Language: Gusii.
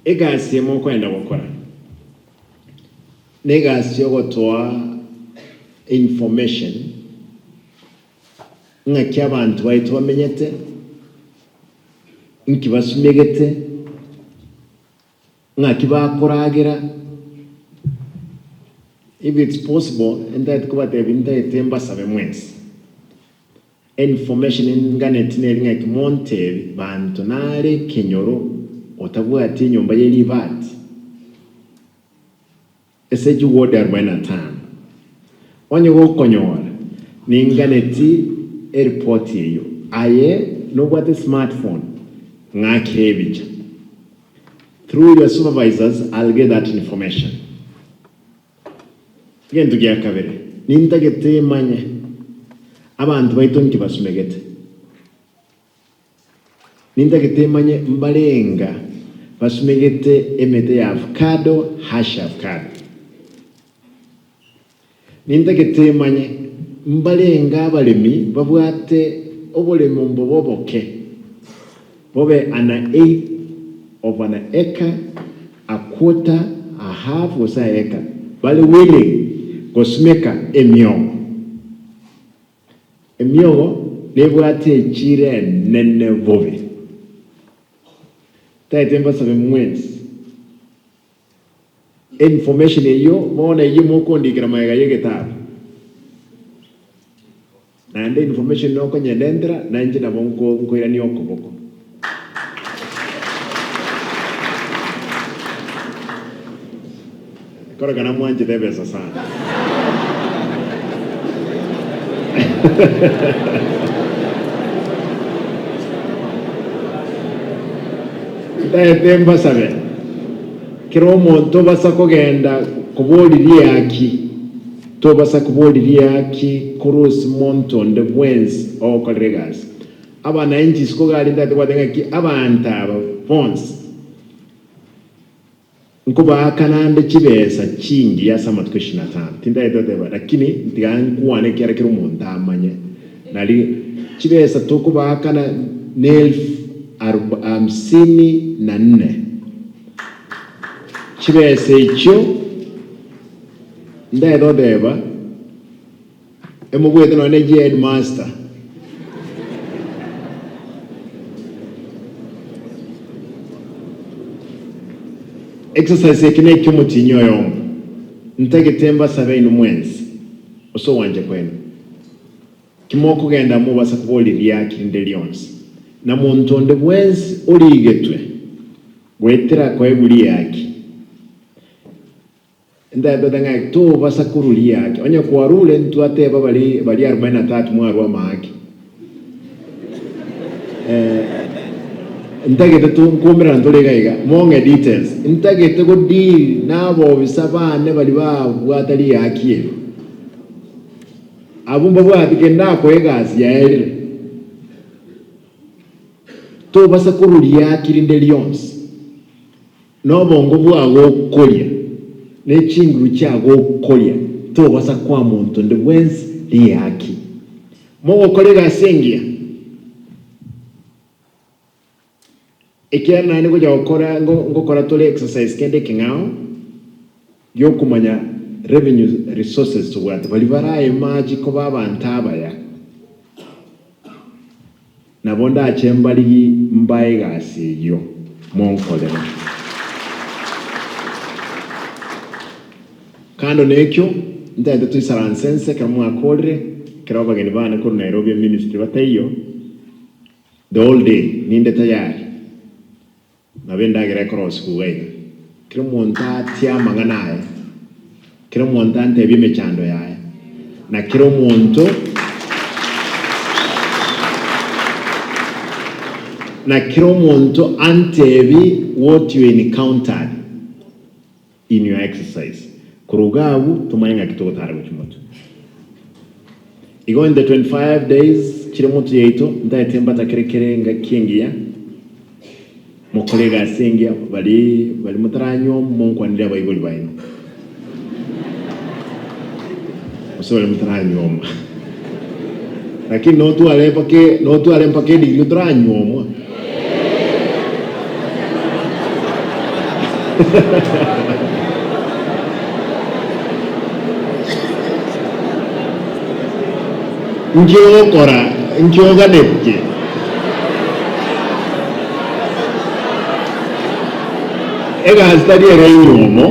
Egasi eye mokoenda gokora negasi yogotoa information ng'aki abanto baito bamenyete, nki basumegete, ng'aki bakoragera. If it's possible, ntagete kobatebia ntagete mbasabe mwensi. Information nganeti neri ng'aki montebi banto nare ekenyoro otabwati enyomba ye ribati ase chiward arobaini na tano onye gokonyora ninganeti ereport eyio aye nobwate smartphone ng'akere ebicha through your supervisors I'll get that information. Egento gia kabere, nintagete manye abanto baito nki basumegete. Nintagete manye mbarenga basumegete emete ya avocado hash avocado. Nintagete manye mbarenga abaremi babwate oboremo mbobe oboke, bobe an eighth of an acre, a quarter, a half gose a acre, bare willing gosimeka emiogo. Emiogo nebwate echiro enene bobe. Ntagete mbasabe mwensi. Information eyio bono eyio mokondikera magega y'egetabu. Naende information nokonyendentera nainche nabo nkoirania okoboko. Kororekana mwanchete ebesa sana. Ntaete mbasabe, kera omonto obasa kogenda koboria riaki, tobasa koboria riaki korwa ase monto onde bwensi ogokorera egasi. Abananchi isiko iga aria ntaete kobwata ng'aki abanto aba bonsi. Nkobaakana ande chibesa chingiya ase amatuko ishirini na tano, tintagete goteba, lakini tiga nkwane ekiagera kera omonto amanye. Nari chibesa tokobaakana neelfu aruba hamsini na nne. Chibesa echio ntagete goteba Emobwete nonya ne headmaster. Exercise eke ne ekiomotinyi oyomo. Ntagete mbasabe inwe mwensi ase ogwancha kwenu. Ki mokogenda mobasa koboria riaki rinde rionsi, na monto onde bwensi origetwe goetera koegwa riaki. Ntatete ng'a tobasa korwa riaaki, onye kwarure ntwateba baria baria arobaini na tatu mwarua amaaki. Eh, ntagete to nkomerana ntore iga iga, mong'e details. Ntagete go deal na abobisa bane baria babwata riaaki eri. Abwo mbabwati kende nakoa egasi yaerire. Tobasa korwa riaaki rinde rionsi. Nobongo bwao okoria, ne chinguru chiago okoria, tobasa koa monto onde bwensi riaki. Mogokora egasi engiya, ekiagera naende ngocha gokora ngokora tore exercise kende ekeng'ao giokomanya revenue resources tobwate, baria baraemache koba abanto abaya. Nabo ndache mbarigi mbae egasi eyio, monkorere. Kando nekio, ntagete toisaranse ense ekero mwakorire, ekero abageni bane korwa Nairobi eministry bataiyo, the whole day ninde tayari. Nabo endagera ekorosigwa iga iga. Kera omonto atie amang'ana aye, kera omonto antebie emechando yaye, na kera omonto na kera omonto antebi what you encountered in your exercise. Korwa iga abwo tomanye ng'aki togotara gochia motwe. Igo in the 25 days chire motwe yaito ntaete mbatakere kere engaki engiya mokore egasi engiya bari bari motaranywa monkwanere abaibori baino gose bari motaranywoma lakini notware mpaka notware mpaka edegree otaranywomwa. Nki ogokora? Nki oganetie? Egasi tari ere enyomo.